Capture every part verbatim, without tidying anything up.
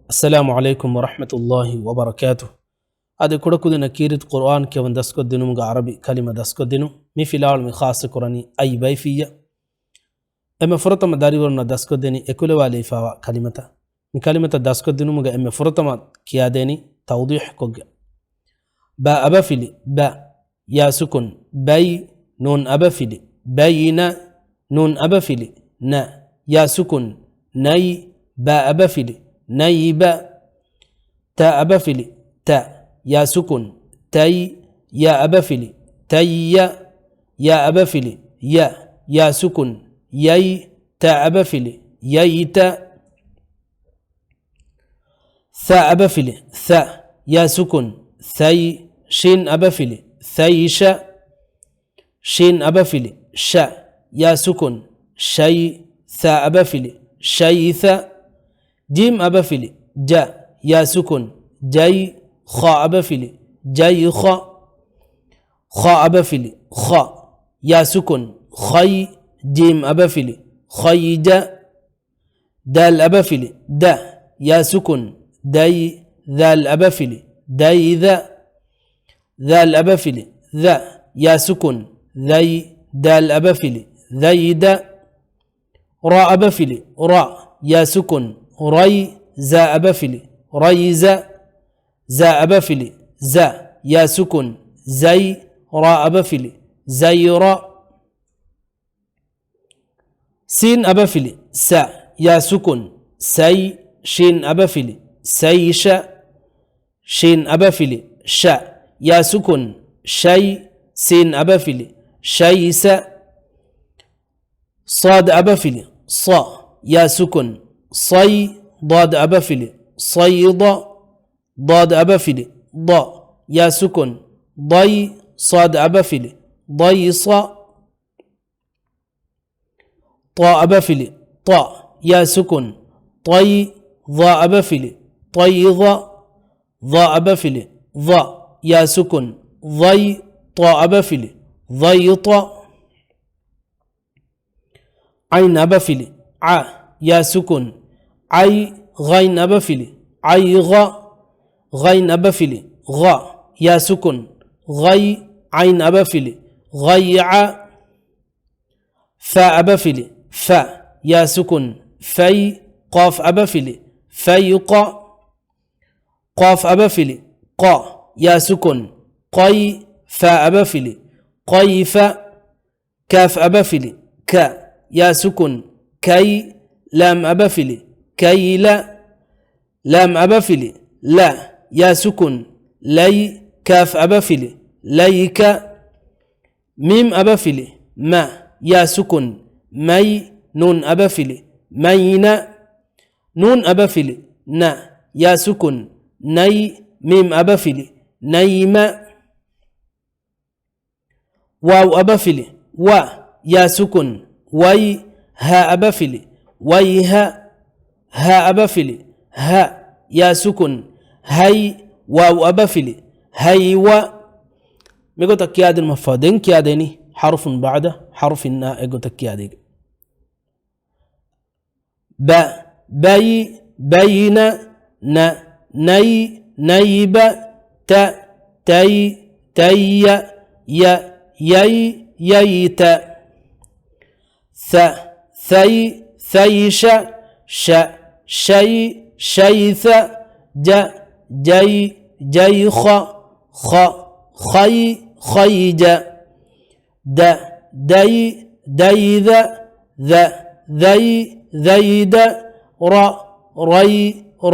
އައްސަލާމު ޢަލައިކުމް ވަރަޙްމަތުﷲި ވަބަރަކާތުހު. އަދި ކުޑަކުދިންނަށް ކީރިތި ޤުރުއާން ކިޔަވަން ދަސްކޮށްދިނުމުގެ ޢަރަބި ކަލިމަ ދަސްކޮށްދިނުން. މި ފިލާވަޅު މި ޚާއްޞަކުރަނީ އައި ބައިފިއްޔަ. އެންމެ ފުރަތަމަ ދަރިވަރުންނަށް ދަސްކޮށްދެނީ އެކުލަވާލެވިފާވާ ކަލިމަތައް. މި ކަލިމަތައް ދަސްކޮށްދިނުމުގަ އެންމެ ފުރަތަމަ ކިޔާދޭނީ ތައުޟީޙްކޮށްގެން. ބާ އަބަފިލި، ބަ. ޔާ ސުކުން، ބައި. ނޫން އަބަފިލި، ބައިނަ. ނޫން އަބަފިލި، ނަ. ޔާ ސުކުން، ނައި. ބާ އަބަފިލި، ނައިބަ. ތާ އަބަފިލި، ތަ. ޔާ ސުކުން، ތައި. ޔާ އަބަފިލި، ތައްޔަ. ޔާ އަބަފިލި، ޔަ. ޔާ ސުކުން، ޔައި. ތާ އަބަފިލި، ޔައިތަ. ޘާ އަބަފިލި، ޘަ. ޔާ ސުކުން، ޘައި. ޝީން އަބަފިލި، ޘައިޝަ. ޝީން އަބަފިލި، ޝަ. ޔާ ސުކުން، ޝައި. ޘާ އަބަފިލި، ޝައިޘަ. ޖީމް އަބަފިލި، ޖަ. ޔާ ސުކުން، ޖައި. ޚާ އަބަފިލި، ޖައިޚަ. ޚާ އަބަފިލި، ޚަ. ޔާ ސުކުން، ޚައި. ޖީމް އަބަފިލި، ޚައިޖަ. ދާލް އަބަފިލި، ދަ. ޔާ ސުކުން، ދައި. ޛާލް އަބަފިލި، ދައިޛަ. ޛާލް އަބަފިލި، ޛަ. ޔާ ސުކުން، ޛައި. ދާލް އަބަފިލި، ޛައިދަ. ރާ އަބަފިލި، ރަ. ޔާ ސުކުން، ރައި. ޒާ އަބަފިލި، ރައިޒަ. ޒާ އަބަފިލި، ޒަ. ޔާ ސުކުން، ޒައި. ރާ އަބަފިލި، ޒައިރަ. ސީން އަބަފިލި، ސަ. ޔާ ސުކުން، ސައި. ޝީން އަބަފިލި، ސައިޝަ. ޝީން އަބަފިލި، ޝަ. ޔާ ސުކުން، ޝައި. ސީން އަބަފިލި، ޝައިސަ. ޞާދް އަބަފިލި، ޞަ. ޔާ ސުކުން، ޞައި. ޟާދް އަބަފިލި، ޞައިޟަ. ޟާދް އަބަފިލި، ޟަ. ޔާ ސުކުން، ޟައި. ޞާދް އަބަފިލި، ޟައިޞަ. ޠާ އަބަފިލި، ޠަ. ޔާ ސުކުން، ޠައި. ޡާ އަބަފިލި، ޠައިޡަ. ޡާ އަބަފިލި، ޡަ. ޔާ ސުކުން، ޡައި. ޠާ އަބަފިލި، ޡައިޠަ. ޢައިން އަބަފިލި، ޢަ. ޔާ ސުކުން، ޢައި. ޣައިން އަބަފިލި، ޢައިޣަ. ޣައިން އަބަފިލި، ޣަ. ޔާ ސުކުން، ޣައި. ޢައިން އަބަފިލި، ޣައިޢަ. ފާ އަބަފިލި، ފަ. ޔާ ސުކުން، ފައި. ޤާފް އަބަފިލި، ފައިޤަ. ޤާފް އަބަފިލި، ޤަ. ޔާ ސުކުން، ޤައި. ފާ އަބަފިލި، ޤައިފަ. ކާފް އަބަފިލި، ކަ. ޔާ ސުކުން، ކައި. ލާމް އަބަފިލި، ކައިލަ. ލާމް އަބަފިލި، ލަ. ޔާ ސުކުން، ލައި. ކާފް އަބަފިލި، ލައިކަ. މީމް އަބަފިލި، މަ. ޔާ ސުކުން، މައި. ނޫން އަބަފިލި، މައިނަ. ނޫން އަބަފިލި، ނަ. ޔާ ސުކުން، ނައި. މީމް އަބަފިލި، ނައިމަ. ވާވް އަބަފިލި، ވަ. ޔާ ސުކުން، ވައި. ހާ އަބަފިލި، ވައިހަ. ހާ އަބަފިލި، ހަ. ޔާ ސުކުން، ހައި. ވާވް އަބަފިލި، ހައިވަ. މިގޮތަށް ކިޔާދިނުމަށްފަހު، ދެން ކިޔާދޭނީ ޙަރުފުން ބަޢުދަ ޙަރުފިން އާ އެގޮތަށް ކިޔާދޭގެ. ބަ، ބައި، ބައިނަ. ނަ، ނައި، ނައިބަ. ތަ، ތައި، ތައިޔަ. ޔަ، ޔައި، ޔައިތަ. ޘަ، ޘައި، ޘައިޝަ. ޝަ، ޝައި، ޝައިޘަ. ޖަ، ޖައި، ޖައިޚަ. ޚަ، ޚައި، ޚައިޖަ. ދަ، ދައި، ދައިޛަ. ޛަ، ޛައި، ޛައިދަ. ރަ، ރައި،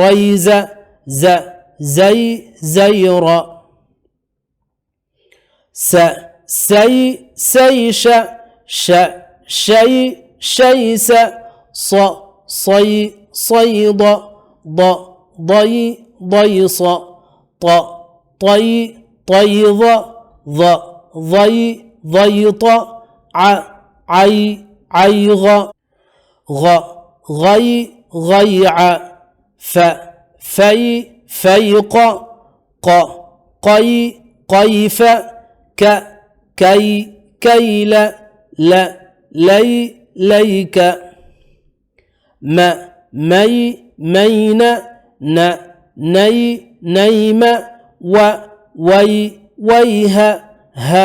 ރައިޒަ. ޒަ، ޒައި، ޒައިރަ. ސަ، ސައި، ސައިޝަ. ޝަ، ޝައި، ޝައިސަ. ޞަ، ޞައި، ޞައިޟަ. ޟަ، ޟައި، ޟައިޞަ. ޠަ، ޠައި، ޠައިޡަ. ޡަ، ޡައި، ޡައިޠަ. ޢަ، ޢައި، ޢައިޣަ. ޣަ، ޣައި، ޣައިޢަ. ފަ، ފައި، ފައިޤަ. ޤަ، ޤައި، ޤައިފަ. ކަ، ކައި، ކައިލަ. ލަ، ލައި، ލައިކަ. މަ، މައި، މައިނަ. ނަ، ނައި، ނައިމަ، ވަ، ވައި، ވައިހަ، ހަ،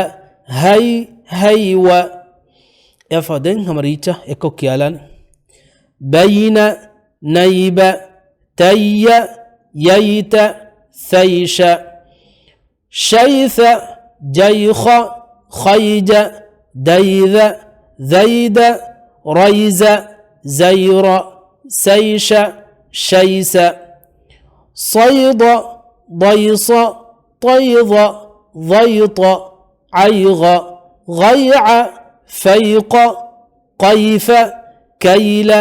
ހައި، ހައިވަ. އެފަ ދެން ހަމަ ރީއްޗަށް އެއްކޮށް ކިޔާލާނެ. ބައިނަ، ނައިބަ، ތައްޔަ، ޔައިތަ، ތައިޝަ. ޝައިތަ، ޖައިޚަ، ޚައިޖަ، ދައިޛަ، ޒައިދަ، ރައިޒަ، ޒައިރަ، ސައިޝަ، ޝައިސަ. ޞައިދަ، ޟައިޞަ، ޠައިޡަ، ޟައިޠަ، ޢައިޣަ، ޣައިޢަ، ފައިޤަ، ޤައިފަ، ކައިލަ،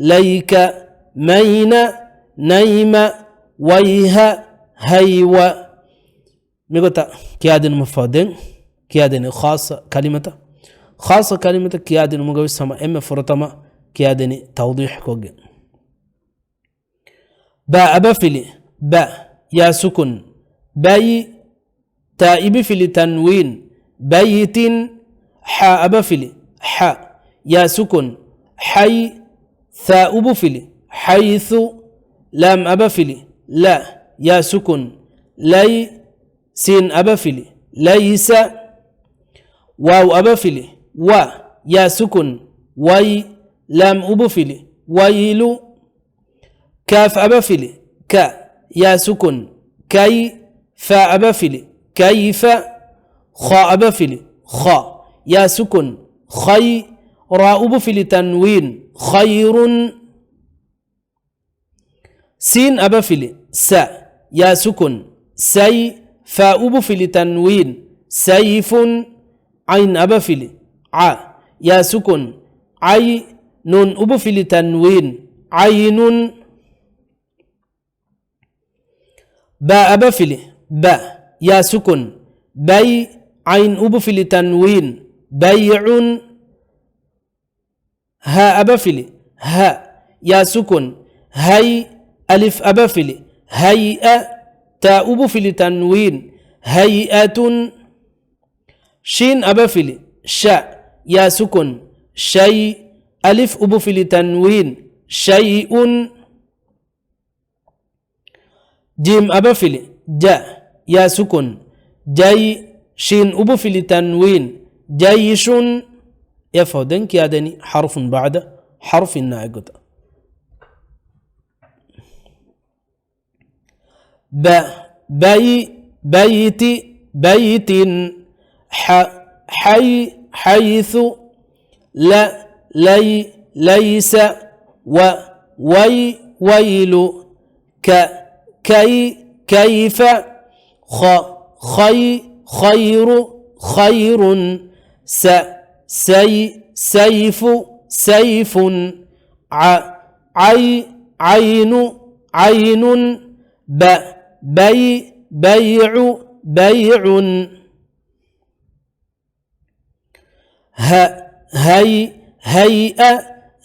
ލައިކަ، މައިނަ، ނައިމަ، ވައިހަ، ހައިވަ. މިގޮތަށް ކިޔާދިނުމަށްފަހު ދެން ކިޔާދެނީ ޚާއްޞަ ކަލިމަތައް. ޚާއްޞަ ކަލިމަތައް ކިޔާދިނުމުގަވެސް ހަމަ އެންމެ ފުރަތަމަ ކިޔާދެނީ ތައުޟީޙުކޮށްގެން. ބަ އަބަފިލި، ބަ، ޔާ ސުކުން، ބައި، ތާ އިބިފިލި ތަންވީން، ބައިތިން، ޙާ އަބަފިލި، ޙަ، ޔާ ސުކުން، ޙައި، ޘާ އުބުފިލި، ޙައިޘު، ލާމް އަބަފިލި، ލަ، ޔާ ސުކުން، ލައި، ސީން އަބަފިލި، ލައިސަ، ވާވް އަބަފިލި، ވަ، ޔާ ސުކުން، ވައި، ލާމް އުބުފިލި، ވައިލު، ކާފް އަބަފިލި، ކަ، ޔާ ސުކުން، ކައި، ފާ އަބަފިލި، ކައިފަ، ޚާ އަބަފިލި، ޚަ، ޔާ ސުކުން، ޚައި، ރާ އުބުފިލި ތަންވީން، ޚައިރުން. ސީން އަބަފިލި، ސަ، ޔާ ސުކުން، ސައި، ފާ އުބުފިލި ތަންވީން، ސައިފުން. ޢައިން އަބަފިލި، ޢަ، ޔާ ސުކުން، ޢައި، ނޫން އުބުފިލި ތަންވީން، ޢައިނުން. ބާ އަބަފިލި، ބަ، ޔާ ސުކުން، ބައި، ޢައިން އުބުފިލި ތަންވީން، ބައިޢުން. ހާ އަބަފިލި، ހަ، ޔާ ސުކުން، ހައި، އަލިފް އަބަފިލި، ހައިއަ، ތާ އުބުފިލި ތަންވީން، ހައިއަތުން. ޝީން އަބަފިލި، ޝަ، ޔާ ސުކުން، ޝައި، އަލިފް އުބުފިލި ތަންވީން، ޝައިއުން. ޖީމް އަބަފިލި، ޖަ، ޔާ ސުކުން، ޖައި، ޝީން އުބުފިލި ތަންވީން، ޖައިޝުން. އެފަހު ދެން ކިޔާދެނީ ޙަރުފުން ބަޢުދަ ޙަރުފިންނާ އެއްގޮތަށް. ބަ، ބައި، ބައިތި، ބައިތިން، ޙަ، ޙައި، ޙައިޘު، ލަ، ލައި، ލައިސަ، ވަ، ވައި، ވައިލު، ކަ، ކައި، ކައިފަ، ޚަ، ޚައި، ޚައިރު، ޚައިރުން، ސަ، ސައި، ސައިފު، ސައިފުން، ޢަ، ޢައި، ޢައިނު، ޢައިނުން، ބަ، ބައި، ބައިޢު، ބައިޢުން. ހަ، ހައި، ހައިއަ،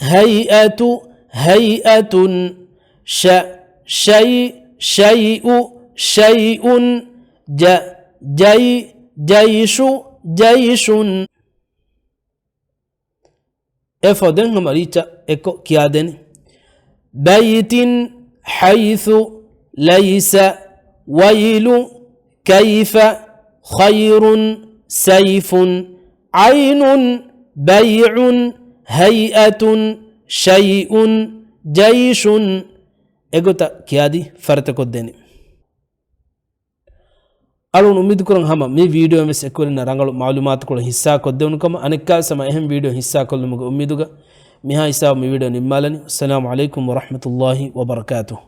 ހައިއަތު، ހައިއަތުން. ޝަ، ޝައި، ޝައިއު، ޝައިއުން. ޖަ، ޖައި، ޖައިޝު، ޖައިޝުން. އެފަހު ދެން ހަމަ ރީއްޗަށް އެއްކޮށް ކިޔާދެނީ. ބައިތިން، ޙައިޘު، ލައިސަ، ވައިލު، ކައިފަ، ޚައިރުން، ސައިފުން، ޢައިނުން، ބައިޢުން، ހައިއަތުން، ޝައިއުން، ޖައިޝުން. އެގޮތަށް ކިޔާދީ ފަރިތަކޮށްދެނީ. އަޅުން އުއްމީދުކުރަން ހަމަ މި ވީޑިއޯއިން ވެސް އެކުވެރިންނަށް ރަނގަޅު މަޢުލޫމާތުކޮޅެއް ހިއްސާކޮށްދެވުނު ކަމަށް. އަނެއްކާވެސް ހަމަ އެހެން ވީޑިއޯ ހިއްސާކޮށްލުމުގެ އުއްމީދުގަ މިހާ ހިސާބު މި ވީޑިއޯ ނިންމާލަނީ. އައްސަލާމު ޢަލައިކުމް ވަރަޙްމަތުﷲި ވަބަރަކާތުހު.